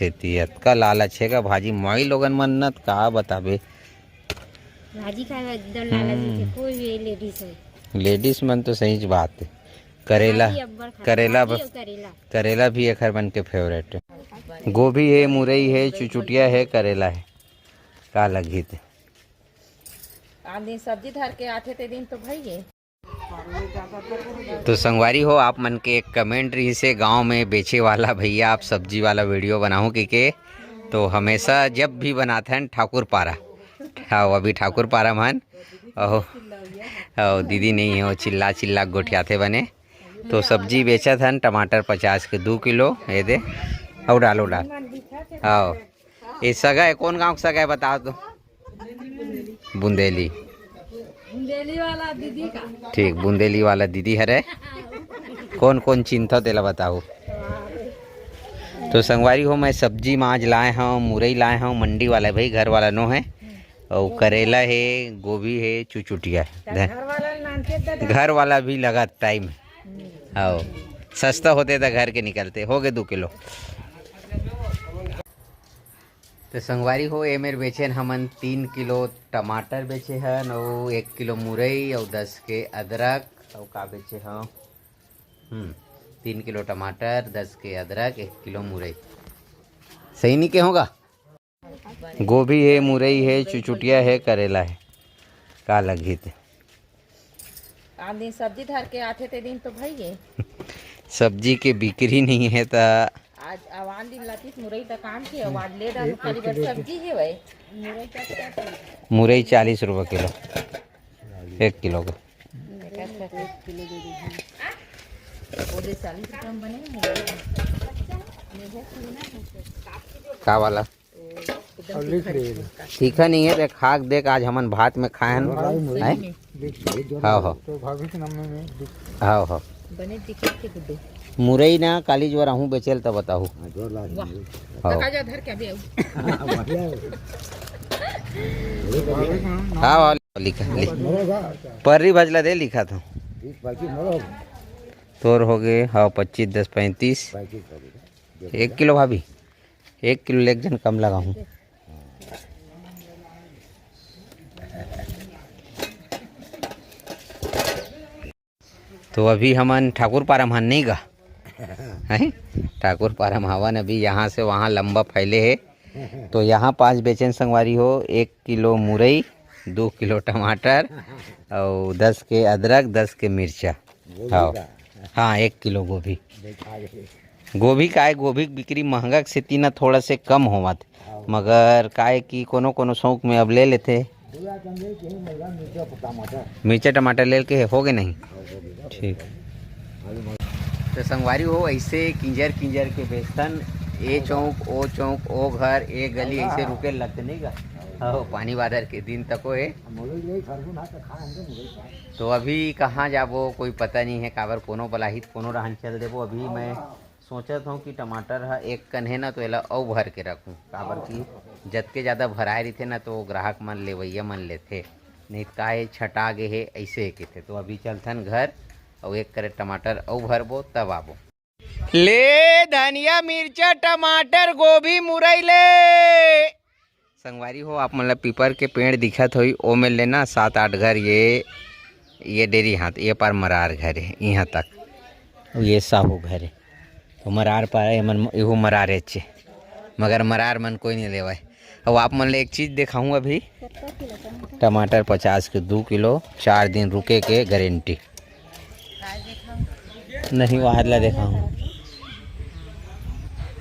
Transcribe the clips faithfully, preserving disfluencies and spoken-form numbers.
तेती अतका लालच हे का भाजी, माई लोगन मन न त का बताबे। भाजी खाए बर एकदम लालच हम्म। होथे, कोई भी लेडीज हो। लेडीज मन तो सही बात हे। करेला, भाजी अब्बड़ खाथे, करेला भाजी ब-, अउ करेला। करेला भी एखर मन के फेवरेट हे। गोभी हे, मुरई हे, चुचुटिया हे, करेला हे, का लगही ते। आन दिन सब्जी धर के आथे ते दिन तो भई गे। तो संगवारी हो, आप मन के एक कमेंट रहिसे, गांव में बेचे वाला भैया, आप सब्जी वाला वीडियो बनाहू कहिके। तो हमेशा जब भी बनाथन ठाकुर पारा, हाँ, अभी ठाकुर पारा मन, अहो, अहो, दीदी नहीं हे, वो चिल्ला चिल्ला गोठियाथे बने। तो सब्जी बेचत हन, टमाटर पचास के दू किलो, ये दे, अउ डाल, अउ डाल, आओ। ये सगा हे, कौन गांव के सगा हे, बताओ तो। बुंदेली। बुंदेली वाला दीदी का। ठीक, बुंदेली वाला दीदी हरे। कौन कौन चिन्हथव तेला बताहू। तो संगवारी हो, मैं सब्जी म आज लाए हंव, मुरई लाए हंव, मंडी वाला भाई, घर वाला नो हे। अउ करेला हे, गोभी हे, चुचुटिया हे। घर वाला नानके दे दे। घर वाला भी लगा टाइम हे। आओ, सस्ता होते त घर के निकलते। हो गे दू किलो। तो संगवारी हो, ए मेर बेचेन हमन तीन किलो टमाटर बेचे हन, अउ एक किलो मुरई, अउ दस के अदरक, अउ का बेचे हन? हम्म, तीन किलो टमाटर, दस के अदरक, एक किलो मुरई। सही नहीं के होगा? गोभी हे, मुरई हे, चुचुटिया हे, करेला हे, का लगही ते? आन दिन सब्जी धर के आथे ते दिन तो भई गे। सब्जी के बिक्री नहीं हे त आज अवान दिन लातिस मुरई त काम के, अवान ले डालू खाली बर सब्जी हे भाई। मुरई चालीस रुपये किलो, एक किलो के। ओदे चालीस रुपये में बने मुरई। का वाला? तीखा नहीं हे, देख, खाक देख, आज हमन भात में खाए हन। हैं? हाँ, हाँ। हाँ, हाँ। मुरई ना, काली जोर आहूँ बेचेल, तब बताहू। हाँ। हाँ, हाँ, लिखा, लिखा। पर्री भजला दे, लिखा था। तोर हो गे, हाँ, पच्चीस, दस, पैंतीस। एक किलो भाभी। एक किलो ले एक झन कम लगाहूँ। तो अभी हमन ठाकुर पारा म हन नहीं गा, हैं? ठाकुर पारा म हवन, अभी यहाँ से वहाँ लंबा फैले हे। तो यहाँ पास बेचेन संगवारी हो, एक किलो मुरई, दो किलो टमाटर, अउ दस के अदरक, दस के मिर्चा। हाँ, एक किलो गोभी। गोभी का हे, गोभी के बिक्री महंगा के सेती ना थोड़ा से कम होवत, मगर का हे कि कोनो कोनो शौक में अब ले लेथे। मिर्चा टमाटर ले के हो गे नहीं। ठीक। तो संगवारी हो, ऐसे किंजर किंजर के बेचथन, ए चौक, ओ चौक, ओ घर, ए गली, ऐसे रुके लगते नहीं गा। हो, पानी बादर के दिन तक हे। तो अभी कहाँ जाबो, कोई पता नहीं हे, काबर कोनो बलाही त कोनो रहन चल देबो। अभी मैं सोचत हूँ कि टमाटर ह एक कन हे ना, तो एला अउ भर के रखूँ, काबर कि जतके ज़्यादा भराए रहिथे ना, तो ग्राहक मन, लेवइया मन लेथे, नहीं त का हे, छटा गे हे, ऐसे हे कहिथे। तो अभी चलथन घर, अउ एक करेट टमाटर अउ भरबो, तब आबो। ले धनिया, मिर्चा, टमाटर, गोभी, मुरई ले। संगवारी हो, आप मन ला पीपर के पेड़ दिखत होई, ओ मेर ले ना सात आठ घर ये, ये डेरी हाथ, ये पार मरार घर हे, इहाँ तक। अउ ये साहू घर हे। तो मरार पार, ये मन, इहू मरार हे, मगर मरार मन कोई नहीं लेवय। अउ आप मन ला एक चीज देखाहूँ अभी, टमाटर पचास के दू किलो, चार दिन रुके के गारंटी। नहीं, वहाँ ला देखाहूँ।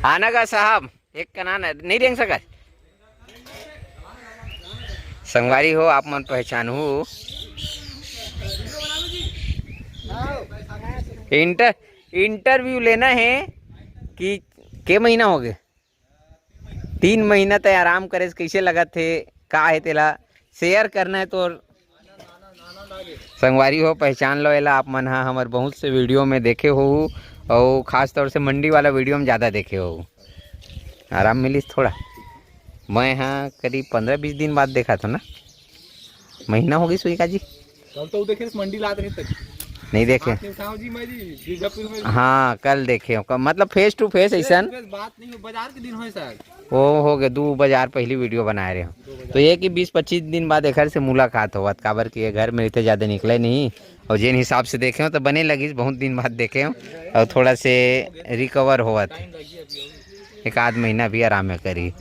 आना गा साहब, एक कना न, नहीं रेंग सकत। संगवारी हो, आप मन पहचानहू। इंटर-, इंटरव्यू लेना हे कि के महीना हो गे? तीन महीना तय आराम करे से कइसे लगत हे, का हे, तेला शेयर करना हे तोर। संगवारी हो, पहचान लो एला आप मन हा, हमर बहुत से वीडियो में देखे हो, अउ खास तौर से मंडी वाला वीडियो में ज़्यादा देखे हो। आराम मिलिस थोड़ा। मैं हा करीब पंद्रह बीस दिन बाद देखा था ना, महीना हो गई सुई का जी। कल तो देखे मंडी लात रहे तक। नहीं देखे। बात नहीं उठाओ जी, मैं जी, बीजापुर में। हाँ, कल देखे हो, मतलब face to face ऐसन। Face to face बात नहीं हो, बाजार के दिन होय सर। वो हो गए, दो बाजार पहली वीडियो बनाए रहे हो। तो ये कि बीस पच्चीस दिन बाद एकर से मुलाकात होवत, काबर कि ये घर में रहते, ज़्यादा निकले नहीं। और जिन हिसाब से देखे हो तो बने लगिस, बहुत दिन बाद देखे हो और थोड़ा से रिकवर होवत है। एक आध महीना भी आराम में करी।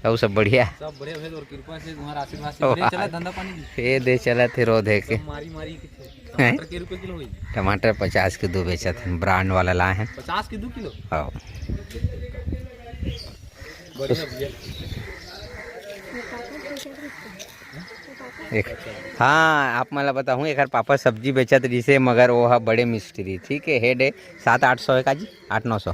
और सब बढ़िया? सब बढ़िया भैया, और कृपा से तुम्हारा आशीर्वाद से वाह। ले चला धंधा पानी भी। ये दे चला थे रो दे के। सब मारी मारी के थे। हैं? टमाटर के रुपए किलो होई? टमाटर पचास के दो बेचत हैं, ब्रांड वाला लाए हैं। पचास के दो किलो? हाँ। बढ़िया भैया। एक, हाँ, आप मन ला बताहूँ, एकर पापा सब्जी बेचत रिहिसे, मगर वो ह बड़े मिस्त्री, ठीक है, हेड है, सात आठ सौ है का जी, आठ नौ सौ,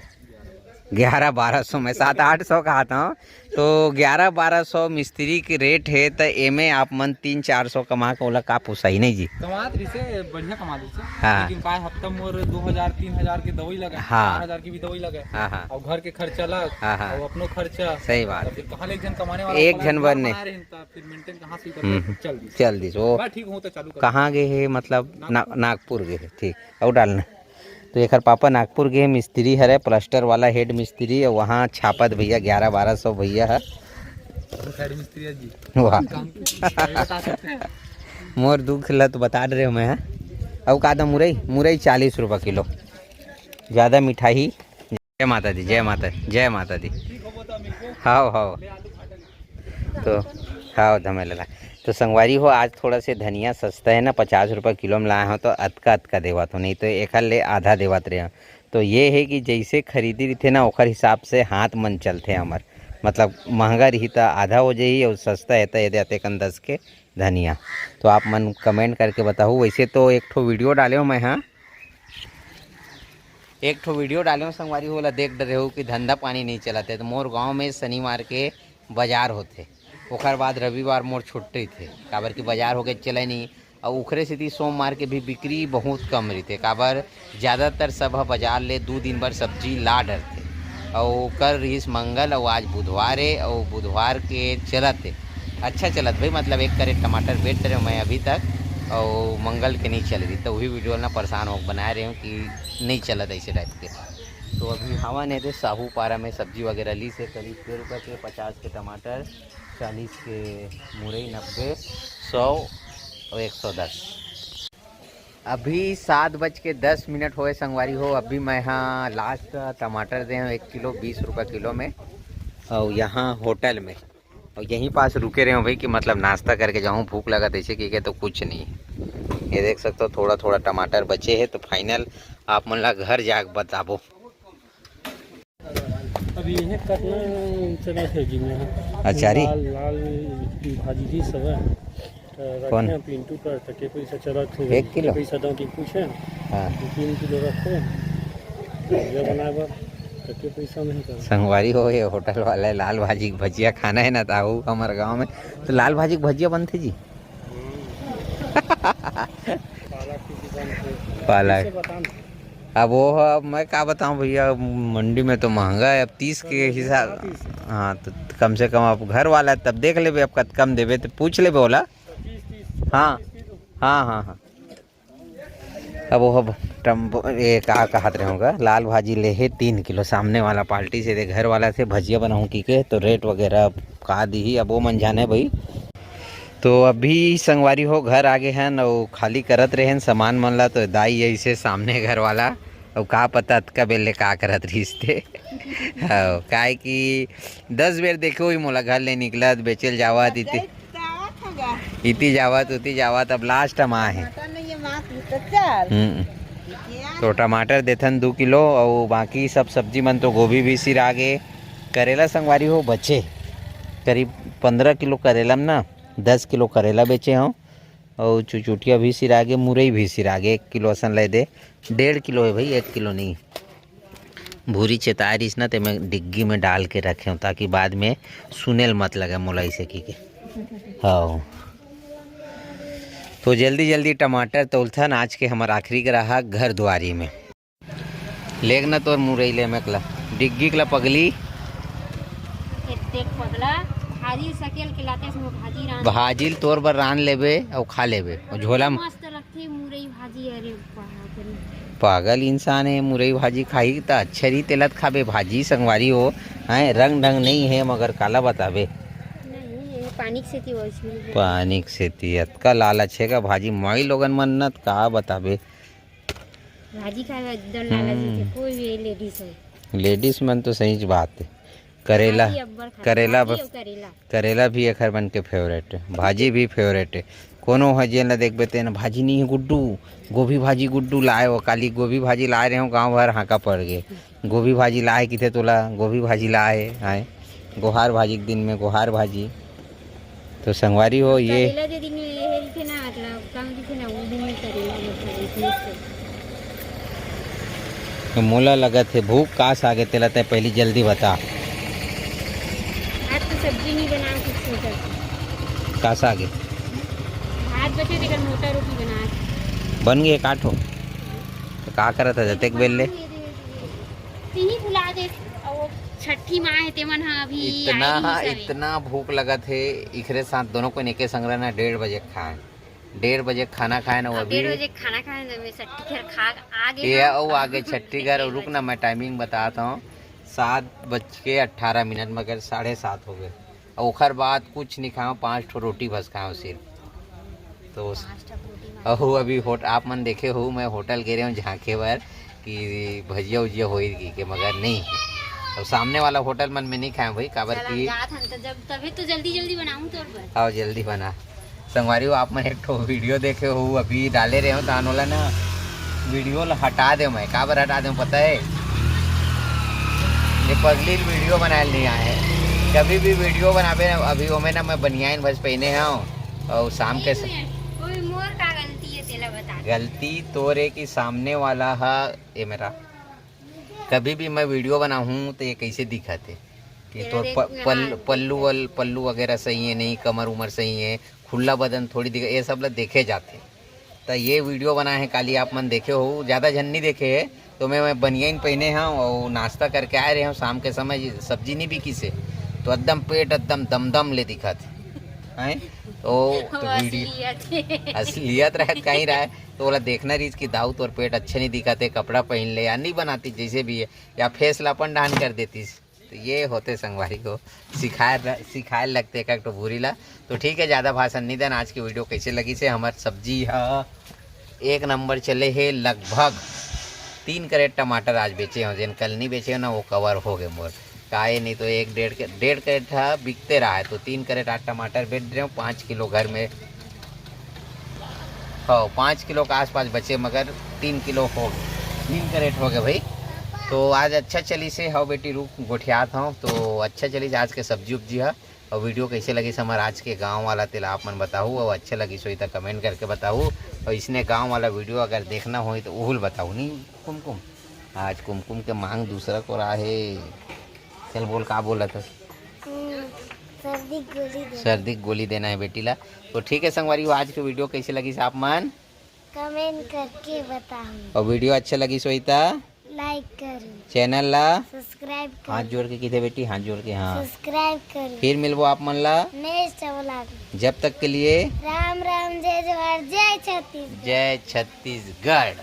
ग्यारह बारह सौ में, सात आठ सौ कहा था, तो ग्यारह बारह सौ मिस्त्री के रेट है, तो एमे आप मन तीन चार सौ कमा के ओला का पोसाई, नहीं जी? कमात रिहिसे, बढ़िया कमात रिहिसे। हाँ। लेकिन काय हफ्ता मोर दो हजार, तीन हजार के दवाई लगा, हाँ। चार हजार की भी दवाई लगा। हाँ, हाँ। और घर के खर्चा लग, हाँ, हाँ। और अपनो खर्चा। सही बात। तो फिर कहाँ ले एक झन कमाने वाला एक वाला झन बर बना नहीं। रहे हैं, तो फिर मेंटेन कहाँ से हम्म, करते? चल दी। चल दिस। वो बस ठीक हो तो चालू कर। कहाँ गए है, मतलब? नागपुर। ना-, नागपुर गए है, ठीक। और डालना। तो एकर पापा नागपुर गए, मिस्त्री हरे, प्लास्टर वाला हेड मिस्त्री, और वहाँ छापत भैया ग्यारह बारह सौ भैया है। हेड मिस्त्री है जी। वाह। काम बता सकते हैं। मोर दुख ला तो बता रहे हो मैं, हाँ? अउ का दाम मुरई? मुरई चालीस रुपये किलो। ज़्यादा मिठाई। जय माता दी, जय माता, जय माता दी। हाव, हाव। तो हाव धमेला ला। तो संगवारी हो, आज थोड़ा से धनिया सस्ता है ना, पचास रुपये किलो में लाए हो, तो अतका अतका देवत हो, नहीं तो एखर ले आधा देवत रहे हो। तो ये है कि जैसे खरीदी रहिथे ना, ओखर हिसाब से हाथ मन चलथे हमर। मतलब महंगा रही त आधा हो जाही और सस्ता है त ये दे अतेकन दस के धनिया। तो आप मन कमेंट करके बताहू। वैसे तो एक ठो वीडियो डाले हो मैं, हाँ, एक ठो वीडियो डाले हो संगवारी हो, ओला देख डरे हो कि धंधा पानी नहीं चलत है। तो मोर गांव में शनिवार के बाजार होथे, ओकर बाद रविवार मोर छुट्टी थे, काबर कि बाजार हो गए चले नहीं। और ओखरे सेती सोमवार के भी बिक्री बहुत कम रहिथे, काबर ज़्यादातर सब ह बाजार ले दू दिन बर सब्जी ला डरथे। और कल रिहिस मंगल, और आज बुधवार है, और बुधवार के चलत है, अच्छा चलत भाई, मतलब एक करेट टमाटर बेच रहे मैं अभी तक, और मंगल के नहीं चल रही, तो वही वीडियो ना परेशान हो बनाए रहे हूँ कि नहीं चलत ऐसे टाइप के। तो अभी हवा नहीं थे साहू पारा में सब्जी वगैरह ली से करीब डेढ़ रुपये के पचास के टमाटर, चालीस के मुरई, नब्बे, सौ और एक सौ दस। अभी सात बज के दस मिनट होए संगवारी हो। अभी मैं हाँ लास्ट टमाटर दे हूँ एक किलो बीस रुपये किलो में, और यहाँ होटल में, और यहीं पास रुके रहे हो भाई कि मतलब नाश्ता करके जाऊँ, भूख लगा, ऐसे की के तो कुछ नहीं। ये देख सकते हो, थोड़ा थोड़ा टमाटर बचे है, तो फाइनल आप मन ला घर जाके बताबो। अभी ये कतना चलत हे जी में? अच्छा, री। लाल, लाल भाजी जी सब है। तो कौन? रखे हैं पिंटू कर, तो के पैसा चलत हे? एक किलो? पैसा दो, टिंकू से। हाँ। दो तीन किलो रखो। भुजिया बनाए बर, तो के पैसा नहीं कर। संगवारी हो, ये होटल वाला है, लाल भाजी के भजिया खाना है ना, ताऊ हमारे गांव में। तो लाल भाजी के भजिया बनथे जी? पालक की दुकान पे। पालक। कैसे बताना? अब वो ह-, अब मैं का बताऊँ भैया, मंडी में तो महंगा है, अब तीस के हिसाब। हाँ, तो कम से कम आप घर वाला है, तब देख लेबे, अब कत कम देबे तो पूछ लेबे ओला। हाँ, हाँ, हाँ, हाँ। अब वो ह-, टम-, ये का कहत रहे होगा, लाल भाजी ले हे तीन किलो, सामने वाला पार्टी से दे, घर वाला से भजिया बनाऊँ की के, तो रेट वगैरह का दिही, अब वो मन जाने भाई। तो अभी संगवारी हो घर आगे हन अउ खाली करत रहेन सामान मन ला, तो दाई ऐसे सामने घर वाला, अउ का पता अतका बेर ले का करत रहिस ते। हव, काहे कि दस बेर देखे होही मोला घर ले निकलत, बेचेल जावत, इति, इति जावत, उति जावत, अब लास्ट म आहे। हम्म। तो टमाटर देथन दू किलो, अउ बाकी सब सब्जी मन तो गोभी भी सिरा गे, करेला संगवारी हो बचे, करीब पंद्रह किलो करेला म ना दस किलो करेला बेचे हव, अउ चुचुटिया भी सिरा गे, मुरई भी सिरा गे, एक किलो असन ले दे, डेढ़ किलो है भाई, एक किलो नहीं। भूरी चेताय रहिस ना, ते मैं डिग्गी में डाल के रखे हूँ, ताकि बाद में सुनेल मत लगे मोला इसे की के। हाँ, तो जल्दी जल्दी टमाटर तौलथन, आज के हमर आखिरी ग्राहक घर दुआरी में। लेग न तोर मुरई ले मेकला, डिग्गी कला पगली। एक देख पगला, भाजी सकेल के लाते से भाजी रान। भाजी ल तोर बर रान लेबे अउ खा लेबे, अउ झोला म मस्त लगथे मुरई। भाजी, अरे बाप रे। पागल इंसान हे, मुरई भाजी खाही त अच्छा रही, तेला त खाबे भाजी संगवारी हो। हैं, रंग ढंग नहीं हे, मगर काला बताबे। नहीं, ये पानी के सेती वैसने हे। पानी के सेती अतका लालच हे का भाजी, माई लोगन मन न त का बताबे। भाजी खाए बर एकदम लालच हम्म। होथे, कोई भी लेडीज हो। लेडीज मन तो सही बात हे। करेला, भाजी अब्बड़ खाथे, करेला भाजी ब-, अउ करेला। करेला भी एखर मन के फेवरेट हे, भाजी भी फेवरेट हे। कोनो ह जेन ल देखबे तेन भाजी नहीं हे गुड्डू, गोभी भाजी गुड्डू लाए हो, काली गोभी भाजी लाए रहे हो, गाँव भर हाँका पड़ गे, गोभी भाजी लाए किथे तोला, गोभी भाजी लाए आए, गोहार भाजी के दिन में गोहार भाजी। तो संगवारी हो, ये करेला जे दिन में ये हेलथे ना, मतलब, कम दिखे ना, वो दिन में करेला, मतलब, इतने से। तो मोला लगत हे भूख, का साग हे तेला तैं पहली जल्दी बता। आज तो सब्जी नहीं बना, कुछ सोचा। का साग हे? भात बचे, तेकर मोटा रोटी बना। बन गे का ठो? तो का करत हे जतेक बेल ले? ये दे, ये दे, ये दे। तिही भुला दे, अउ वो छठी माँ हे, तेमन ह अभी इतना, आए नहीं सारे। इतना भूख लगत हे, इखरे साथ दोनों को एके संग रहना, डेढ़ बजे खाए। डेढ़ बजे खाना खाए ना, वो अब अभी डेढ़ बजे खाना खाए ना, मैं छठी घर खा आ गए ये हम। अउ आगे छठी घर, रुक ना, मैं टाइमिंग बताता हूँ, सात बज के अट्ठारह मिनट, मगर साढ़े सात हो गए। अउ ओखर बाद कुछ नहीं खाओ, पाँच ठो रोटी बस खाओ सिर्फ। तो पाँच ठो रोटी मार अहू अभी होट-, आप मन देखे हो, मैं होटल गे रहे हूँ झांके बर कि भजिया उजिया होई की के, मगर नहीं। अब सामने वाला होटल मन में नहीं खाए भाई, काबर चल, हम की जात हन, तो जब, तभी तो जल्दी जल्दी बनाऊँ तोर बर। आओ जल्दी बना। संगवारी हो, आप मन एक ठो वीडियो देखे हो, अभी डाले रहे हो, तान ओला ना वीडियो ला हटा दे मैं, काबर हटा दे पता है? ये पगली वीडियो बनाए नहीं आए, कभी भी वीडियो बनाबे ना, अभी ओमे ना मैं बनियान बस पहने हूँ और शाम के स- ओए, मोर का गलती है, तेला बता। गलती तोरे कि सामने वाला हा, ये मेरा, कभी भी मैं वीडियो बनाहूँ तो ये कैसे दिखाते कि तेरा तोर देख, प-, पल-, हाँ, पल्लू देख। वल-, पल्लू वगैरह सही है नहीं, कमर उमर सही है, खुला बदन थोड़ी दिख, ये सब ला देखे जाते। तो ये वीडियो बनाए हैं, काली आप मन देखे हो, ज़्यादा झन नहीं देखे है, तो मैं, मैं बनियान पहने हूँ और नाश्ता करके आए रहे हूँ, शाम के समय सब्जी नहीं बिकी से, तो एकदम पेट एकदम दमदम ले दिखा थे, हैं? तो, तो वो वीडियो असलियत है। असलियत रहत कहीं रहा है, तो बोला देखना रहीस कि दाऊ तोर पेट अच्छे नहीं दिखा थे, कपड़ा पहन ले या नहीं बनाती जैसे भी है, या फेस ला अपन डान कर देतीस। तो ये होते संगवारी हो, सिखाए र-, सिखाए लगते एक, एक ठो भूरी ला। तो ठीक है, ज़्यादा भाषण नहीं देना। आज की वीडियो कैसे लगी से, हमार सब्जी ह एक नंबर चले हे, लगभग तीन कैरेट टमाटर आज बेचे हो, जेन कल नहीं बेचे हो ना, वो कवर हो गए मोर। काहे नहीं तो एक डेढ़ के, डेढ़ कैरेट ह बिकते रहा है, तो तीन कैरेट आज टमाटर बेच रहे हो, पाँच किलो घर में हो, पाँच किलो के आसपास बचे, मगर तीन किलो हो गए, तीन कैरेट हो गए भाई। तो आज अच्छा चली से, हव बेटी, रुक, गोठियात हव, तो अच्छा चली से आज के सब्जी उब्जी ह। और वीडियो कैसे लगी से हमार आज के गाँव वाला, तेला आप मन बताहू, और अच्छा लगी सोई तो कमेंट करके बताहू। और इसने गाँव वाला वीडियो अगर देखना होई तो उहुल बताहू, नहीं कुमकुम, आज कुमकुम के मांग दूसरा को रहा है। चल बोल, का बोलत हस? हम्म, सर्दी के गोली दे। सर्दी के गोली देना है बेटी ला। तो ठीक है संगवारी हो, आज के वीडियो कैसे लगी से आप मन कमेंट करके बताहू। और वीडियो अच्छा लगी सोई ता लाइक करू। चैनल ला सब्सक्राइब करू। हाथ जोड़ के किथे बेटी, हाथ जोड़ के, हाँ। सब्सक्राइब करू। फिर मिलबो आप मन ला नेक्स्ट व्लॉग। जब तक के लिए राम राम, जय जोहार, जय छत्तीसगढ़। जय छत्तीसगढ़।